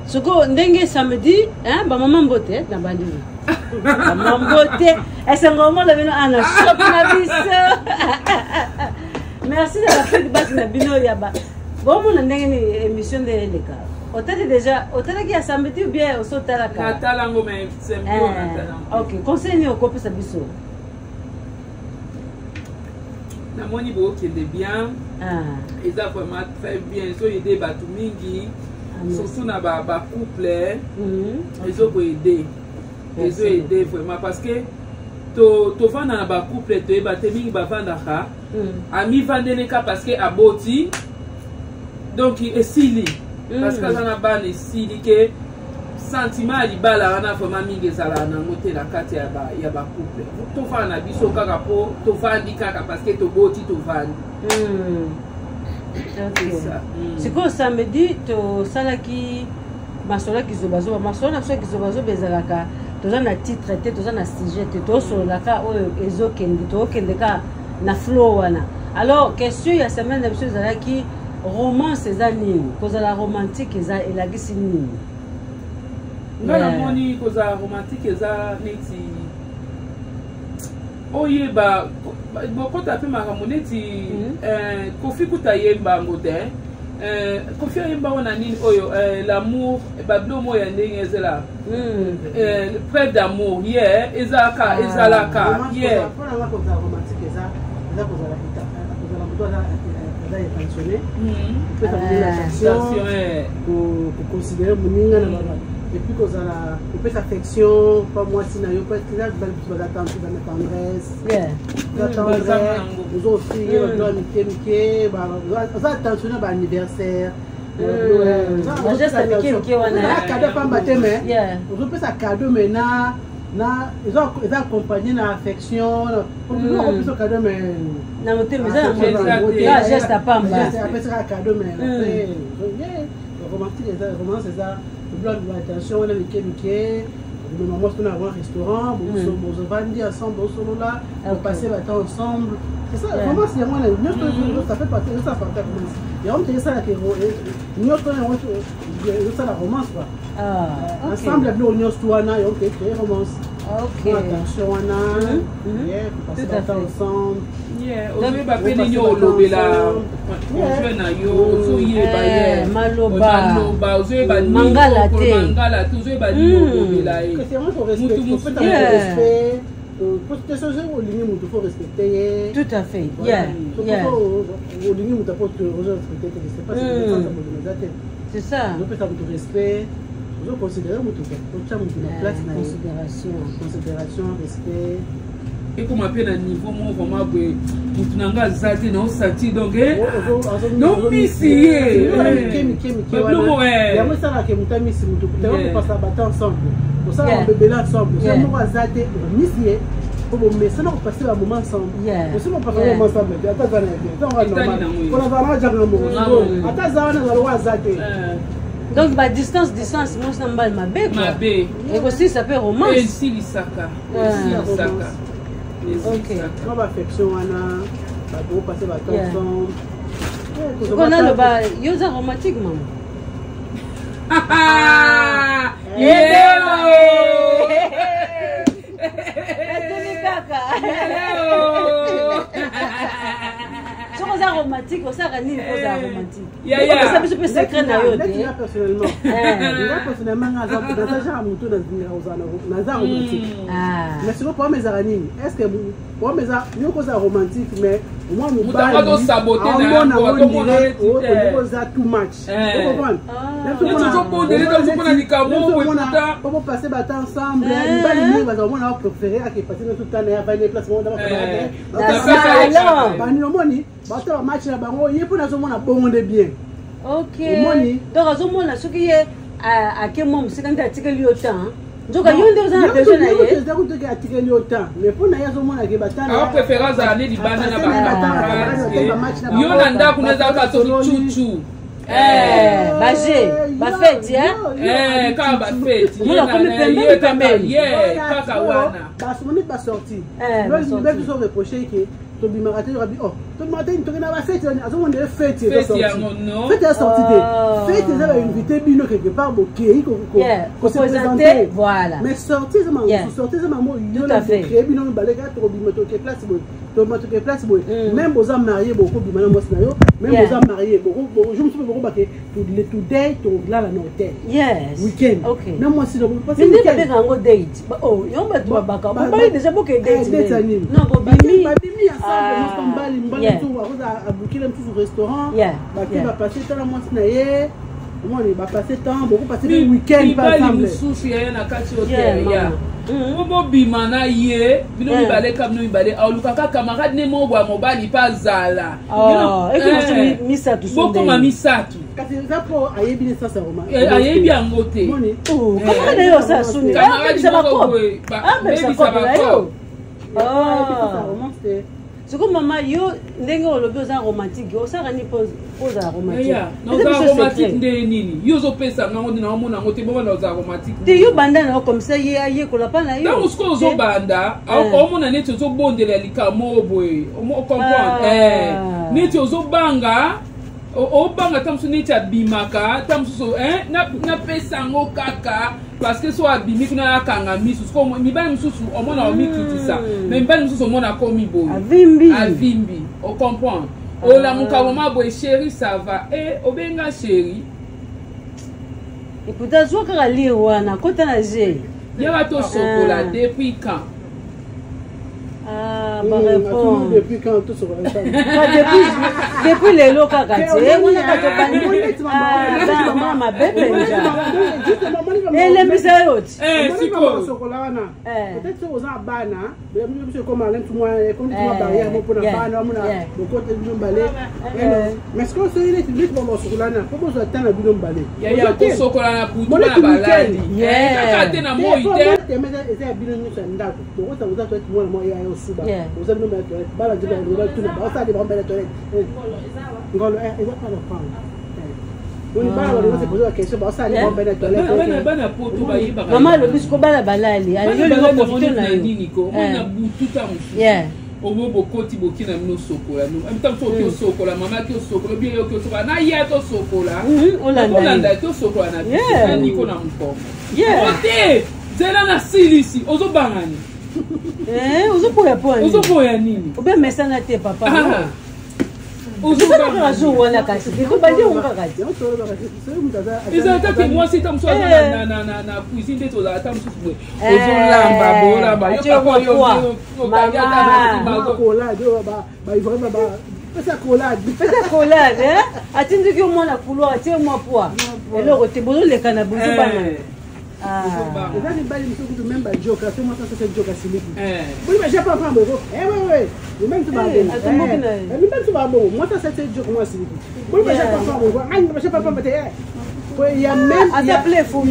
Sikoyo ndenge samedi, hein, ba mama mbote na bandimi. Mama mbote, esengo omona bino ana shop na biso. Merci na ba feedback na bino ya ba bomona ndenge nini émission nde eleka. Otali déjà, otalaki ya samedi ou bien osotalaka? Natala yango mais samedi oyo natala yango. Ok, conseil nini okopesa biso? Namoni bokende bien. Eza vraiment très bien, ezoyede bato mingi, surtout na bacouple, ezokoede, ezoede vraiment, parce que tovanda na bacouple, toyeba te mingi bavandaka, amivandeleka parce que aboti, donc esili, parce que aza na bana, esili ke sentiment ya libala wana vraiment mingi ezalaka nango te na kati ya bacouple. Tovanda na biso kaka mpo tovandi kaka parce que toboti, tovandi. Sikoyo samedi tosalaki masolo ya kizobazoba. Masolo na biso ya kizobazoba ezalaka, toza na titre te, toza na sujet te, tosololaka oyo ezokende, tokokende kaka na flow wana. Alors question ya semaine na biso ezalaki: romance eza nini? Kozala romantique eza elakisi nini? Nga namoni kozala romantique eza neti oyeba bokota mpe makambo neti Kofi kuta yemba yango te. Kofi ayemba ngo na nini oyo, l'amour, babilo moko ya ndenge ezela, preuve d'amour ye ezalaka, ezalaka ye. Mpona kozala romantique eza kozala moto aza attentionné, kopesa moninga attention, koconsidérer moninga na et puis kozala kopesa affection pa mwasi na yo. Baza tendresse, tendresse, ozofinge bato ya mike mike, oza attentionné na baanniversaire, cadeau pamba te, mais ozopesa cadeau, mais na eza accompagné na affection. Okopesa cadeau, mais na motema eza geste apamba. Apesaka cadeau, mais romantique eza, romance eza biloko attention wana mike mike, komema mwasi to na grand restaurant, bozovandi ensemble, bozosolola, bopasser batemps ensemble, c'est ça romance. Yango wana nyonso, ça fait partie, ezosala partie ya romance. Yango moto esalaka nyonso yango, ezosala romance quoi, ensemble ya biloko nyonso wana, yango moto ecréer romance. Attention wana, kopasser batemps ensemble. Ozoyeba mpe nini olobela conjoint na yo, ozoyeba ye. Maloba. Maloba, ozoyeba. Mangala te. Mangala te, ozoyeba nini olobela ye. Mutu mosusu, olingi mutu, faut respecter ye. Tout à fait. Olingi mutu apo ozo respecter te, c'est pas bolingo eza te. C'est ça. Ozopesa mutu respect, ozoconsidérer mutu, otya mutu na place na ye. Considération. Considération, respect. Ekoma mpe na niveau moko vraiment boye, mutu na nga aza te, naosati donc nomisi ye. Mike mike mike wana, yango esalaka moto amisi motu. Kopasa bato ensemble, kosala babebele ensemble, so moko aza te, omisi ye po bomesana kopasser bamoment ensemble. Osi bopasa moment ensemble te, ata aza na ye te, eza normal mpona azala na jaka na moko, ata aza wana, azala aza te. Donc badistance, distance, mwasi na mobali, mabe. Mabe. Ekosilisa mpe romance. Esilisaka, esilisaka. Mwa baaffection wana, bopasser batemps ensemble. Sikoyo naloba, yo oza romantique, mama? Yeo! Natuni kaka, soki oza romantique, osalaka nini mpo ozala romantique? Opesa biso mpe secret na yo te. Nga personnellement, nga personnellement, nga naza genre motu naza romantique, mais sikoyo problème ezalaka nini? Est ce que problème eza yo kozala romantique, mais omwa mobali amona ngo ndire olingi oza too much, ocomprendre? Opasser batemps ensemble, mibali mingi bazala omona bapréféré akepasser nyonso tana ya vani place moko bani, omoni bato bamatch na bango ye mpo nazomona bongo nde bien. Omoni, donc azomona soki ye ake mwa mosika nde atikeli yo temps, nzoka yo nde oza na besoin na ye. Eza kutoki atikeli yo temps, mais mpo na ye azomonake. Apréféré azala nde libanda na bacamarade, yo na ndako nde ezalaka soki cucu. Baje bafeti. Kaka bafeti. Omona akomi pembeni pembeni. Kaka wana. Basomoni basorti biso reproche ke tobimaka te, yokabi oh, tobimaka te, toke na bafeti, azomona feti. Feti yango, non. Feti ya sorti te, feti eza bainvité. Ainvité bino quelque part, bokei kose présenter. Voilà. Mais sortie eza makambo, sortie eza makambo yo na créé bino mibale kaka tokobima, toke place boye, tobima, toke place boye. Même boza marié, bokobima na mwasi na yo. Même boza marié, jour mosusu bokobake today tolala na hotel. Weekend na mwasi na parce que babenga yango date. Oh, yo bato babaka bobali déjà boke date. Date nini? Non, bobimi. Babimi ensemble, mwasi mobali, mobali mosusu akoza abukile mosusu restaurant, bake bapase tala mwasi na ye, omoni bapase temps, bokopase mpe weekend. Mibali mosusu yaya na kati hotel ya po bobima na ye, bino mibale ka bino mibale, alukaka camarade ne moko ya mobali mpe azala. Misato. Bokoma misato. Kasi eza mpo ayebi ne sasa. Ayebi yango te. Camarade na ye osala suni. Camarade moko boye bebisa bakope. Sikoyo mama, yo ndenge olobi oza romantique, osalaka nini mpo ozala romantique? Naozala romantique nde nini? Yo ozopesa ngango nde naomona yango te, bongo naozala romantique? Te, yo banda na yo comme ça, ye ayekola mpa na yo. Ntango sikoyo ozobanda, omona neti ozobondela likambo oyo boye, ocomprendre neti ozobanga, obanga ta mosusu neti abimaka ta mosusu, napesa yango kaka parce que so abimi kuna akanga misu. Sikoyo mibali mosusu omona omikitisa, mais mibali mosusu omona akomi boye. Avimbi. Avimbi, ocomprendre, olamuka mama boye: "Chéri, ça va?" E obenga chéri. Eputa azwa kaka lire wana, kota na je. Yaka tosokola. Depuis quand? Ah, barépondre. Depuis quand tosokola? Depuis lelo kaka te, wana kaka tobandi mabe mpenza, elembisa yo ti. Sokola wana, peut-être soki oza na bana, biso ekoma neti mwa barrière mo mpona bana, omona bokota bino mibale. Mais sikoyo soki neti basokola wana, po bozwa temps na bino mibale. Yaya, kosokola na butu na balali kaka te, na moi te. Eza ya bino nyonso ya ndako, bokota, boza toilette, mwana mwa ya osuba, boza bino mbala toilette, bana tuna baosala bango mbala toilette, ngolo eza pa na panga. Bana balingo se pose question, baosala bango mbala toilette. Bana poto bayebaka. Mama alobi siko bana balali, alingi olingo profite na yo. Nini ko omona butu ta mosusu obo bokoti, boki na bino osokola, ta mosusu oki osokola, mama aki osokola, obi oki osokola na ye tosokola, olanda tosokola na biso na niko na mokongo ote nzela na silisi, ozobangani. Ozoboya po? Ozoboya nini? Obe mesana te, papa, ozokaka jour wana, kasi tobandi yango kaka te. Ezala take mwasi ta mosusu aza na cuisine nde tozala, ta mosusu boye ozolamba, boolamba yo papa oyo okangi ata na nsima. Pesa collade. Pesa collade, atindiki yo mwana couloir, atie mwa poa, eloko te, bozoleka na bozobanga. Eza mibali mosusu kutu même bajoka so mwasi asasa joka siliki boli baja papa boye, wewe mibali mosusu babongo, mibali mosusu babongo, mwasi asasa joka mwa siliki boli baja papa boye, ngai baja papa te. Il y a même, il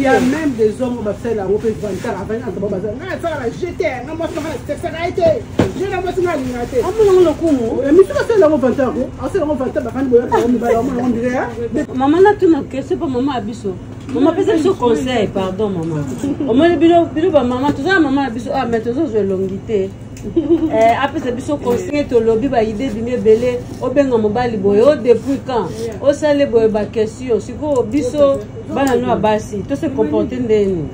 y a même des hommes basala yango mpe vantard avandi entre bango, bazala ngai asalaka jete nga mwasi nanga nasexaka ye te, je na mwasi nga alingaka te. Amonango lokumu. Misu basala yango vantard ko asala yango vantard, bafandi boye, bango mibali amona yango ndire. Mama, natuna question mpo mama ya biso, mama apesa biso conseil. Pardon mama, omoni bino, bino bamama, toza na mama na biso, ah, mais tozozwa elongi te. Apesa biso conseil, tolobi baide bimi ebele, obenga mobali boye o depuis quand, osale boye, baquestion. Sikoyo biso bana no ya basi tose comporte ndeni?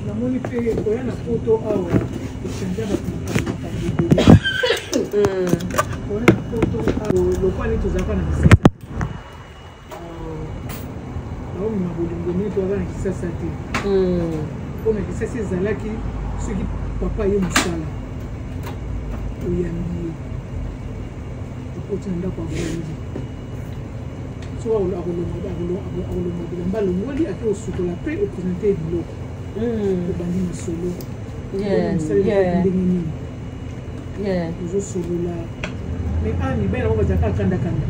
Namoni mpe koya na poto awa echange bato makambo ebele. Koya na poto awa, lokwa neti ozalaka na Kisasa, naomema bolingo neti toyaka na Kisasa te. Mpona Kisasa ezalaki soki papa ye mosala, oyambi ye, akoti na ndako, avandi, soki akolonga bilamba, alongoli, ake kosukola mpe opresente ye biloko, obandi masolo ndenge nini, ozosolola. Mais a mibali yango bazalaka akandakanda,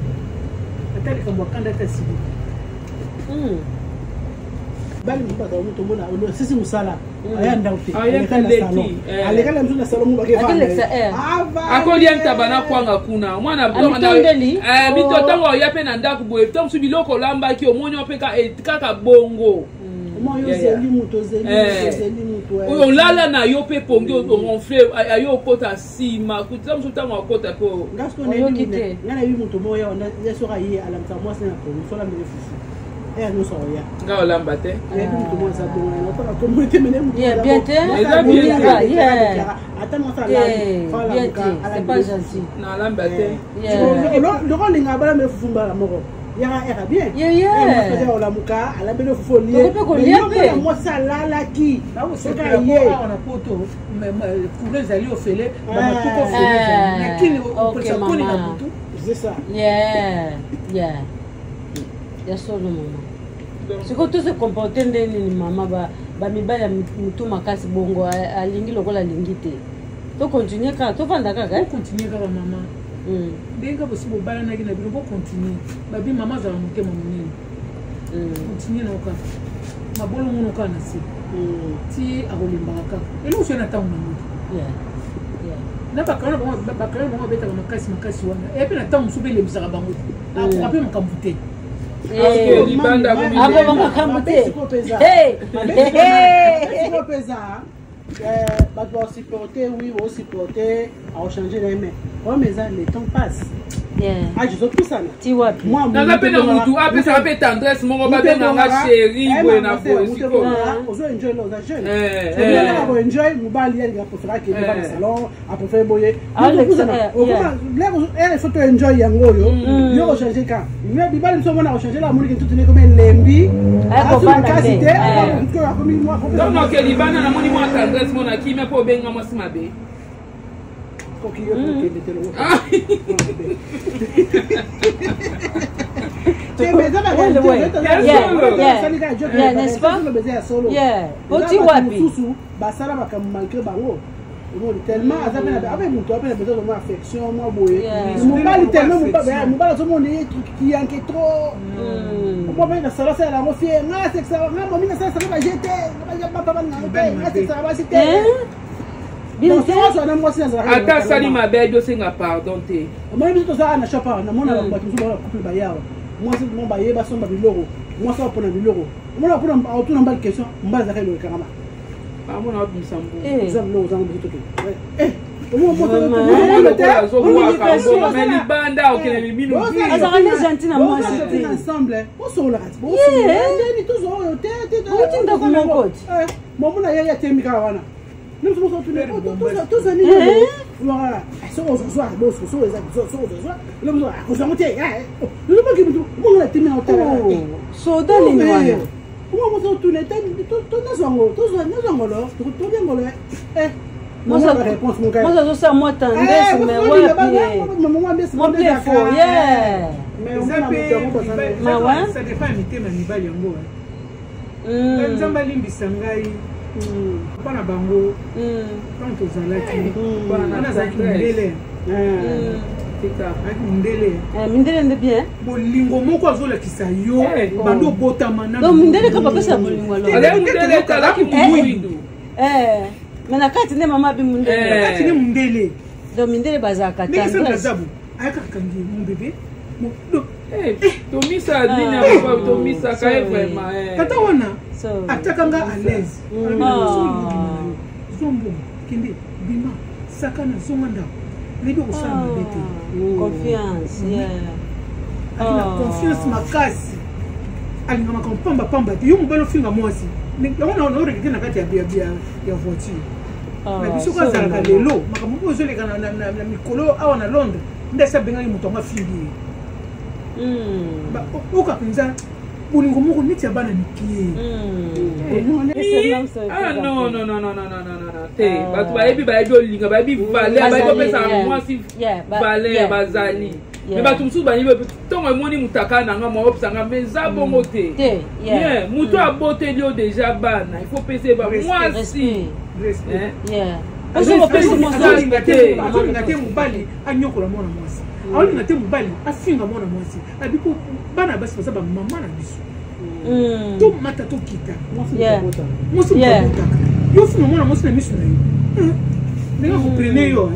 ata likambo akanda ata siliki. Bali mosusu bazala moto omona osisi mosala, aya ndako te, aleka na salon, aleka na biso na salon. Akolia ntaba na kwanga kuna mwana mito. Ntango oya mpe na ndako boye, ntango mosusu biloko olambaki, omoni mpe kaka bongo. Oyo olala na yo mpe pongi oronfle ayo okota nsima kuta mosusu ntango akota mpe oyoki te. Nga nayebi moto moko ya ye soki aye alamisa mwasi na pongi sola mbele fufu ere nyonso aoya. Nga olamba te. Nayebi moto moko aza bongo nataka kombo te mene moto. Bien te. Eza bien te. Ata mwasi alali bien te, c'est pas gentil. Nalamba te. Loko olinga bala mbele fufu mbala moko yaka era bien olamuka alambeli fufu olie mwasi alalaki soki aye awa na poto courant ezali ofele bamatuka ofele na kini opolisa koni na butu. C'est ça. Yeah, ya solo mama. Sikoyo tose comporte nde nini mama? Bamibali ya mutu makasi bongo, alingi lokola alingi te, tocontinue kaka, tovanda kaka? Bocontinue kaka mama. Ndenge bosi bobalanaki na bino, bocontinue. Babi mama azala motema monene, continue nao kaka mabolongono kaka na se ti akolembaka kaka. Eloko soki na ntango nango na bakala bango, bakala bango babetaka makasi makasi wana epe na ntango mosusu mpe elembisaka bango, akoka mpe makambo te. Libanda. Akoka makambo te. Sikoyo mpenza bato basupporte, oui, osupporte, aochange na ye, mais problème eza le temps passe, age ezopusana. Ti wapi? Naza mpe na mutu apesaka mpe tendresse moko, babenganga chéri boye na boye sikoyo. Ozo enjoy, oza jeune, koenjoy mobali alinga préféré akende na salon, apréféré boye. Faut to enjoy yango oyo yo kochange ka mibali mosu omona kochange la amoniki ntutu nekomi elembi makasi te akomi. Donc libanda namoni mwa tendresse mona kimia mpo obenga mwasi mabe. Koki yo okende te longo te, mais eza N'est-ce pas? Ya solo. Oti wapi? Mosusu basala makambo malgré bango, omoni tellement aza mpe ape moto ape na besoin mwa affection mwa boye mobali, tellement mobali azomona ye kiyanke trop, mwa mpe na sala sala yango fie nga sekisaka nga mami nasalasaka baje te, babalinganga te, nga sekisaka basi te. Ata asali mabe, ayebi osenga pardon te. Omoni biso tozalaka na shop awa, namona bato mosusu baa couple bayawa, mwasi mo baye basomba biloko, mwasi apona biloko, omona apona otuna mbali question, mbali azalaka eloko ekangama. Bamona babimisa mbu. Eza biloko ozanga biso toke. Azobwaka mbongo me libanda okende mibino. Azalaka nde gentil na mwasi te. Ensemble bosololaka ti ndeni tozwa oyo te. Outi ndako moko ti. Momona ye atemi kaka wana, tozwa nini, soki ozozwa soki ozwango te, ozomoki mutu omongana temi na otala. Soda nini wana? Omo otuna nazwango, nazwango lo tobi ngolo. Mwasi azosala mwa tendresse, mais wapi mwa plefo ye? Mawa. Ça dépend ya mitema ya mibali yango. Nzambe alimbisa ngai mpa na bango. Ntango tozalaki wana, azalaki mondele, azalaki mondele. Mindele nde bien. Bolingo moko azolakisa yo bando obotama. Donc mindele kaka bapesa bolingo alors? Azalaki mondele, azalaki mwindu. Mais na kati nde mama abi mondele. Kati nde mondele. Donc mindele bazalaka ndenge tendresse. Zabu ayakaka kangi mon bébé. Tomisa nini ya tomisaka ye vraiment. Tata wana atiaka nga à l'aise. Zombo kende bima sakana zonga ndako, nayebi kosala mabe te. Confiance. Aki na confiance makasi, alinga makambo pambapamba te. Yo mobali ofinga mwasi yango na oregete na kati ya voiture na biso ko azalaka lelo. Makambo oyo ezoleka na mikolo awa na Londres nde asi abengaki moto yango afingi ye. Oka mpenza bolingo moko neti ya bana mikie. Ah non, non, non, non, non, non, non, non te. Bato bayebi, bayebi olinga, bayebi valeur, bayebi opesaka mwasi valeur, bazali. Mais bato mosusu bayebi ntongo emoni mutaka na nga mwa opesanga, mais eza bongo te. Moto aboteli yo déjà bana, il faut pesa ba mwasi. Azolinga te mobali anyokola mwana mwasi, aolinga te mobali afinga mwana mwasi. Abi po bana basi baza bamama na biso, tomata tokita, mwasi moto abotaka yo, finga mwana mwasi na miso na yo, ndenge akoprene yo.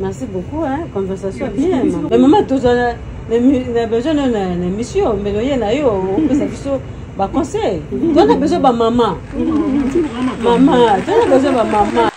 Merci beaucoup, hein? Conversation bien. Mais maman, tozala Na besoin na na émission, mbele oye na yo opesa biso baconseil. Toza na besoin bamama, mama, toza na besoin bamama.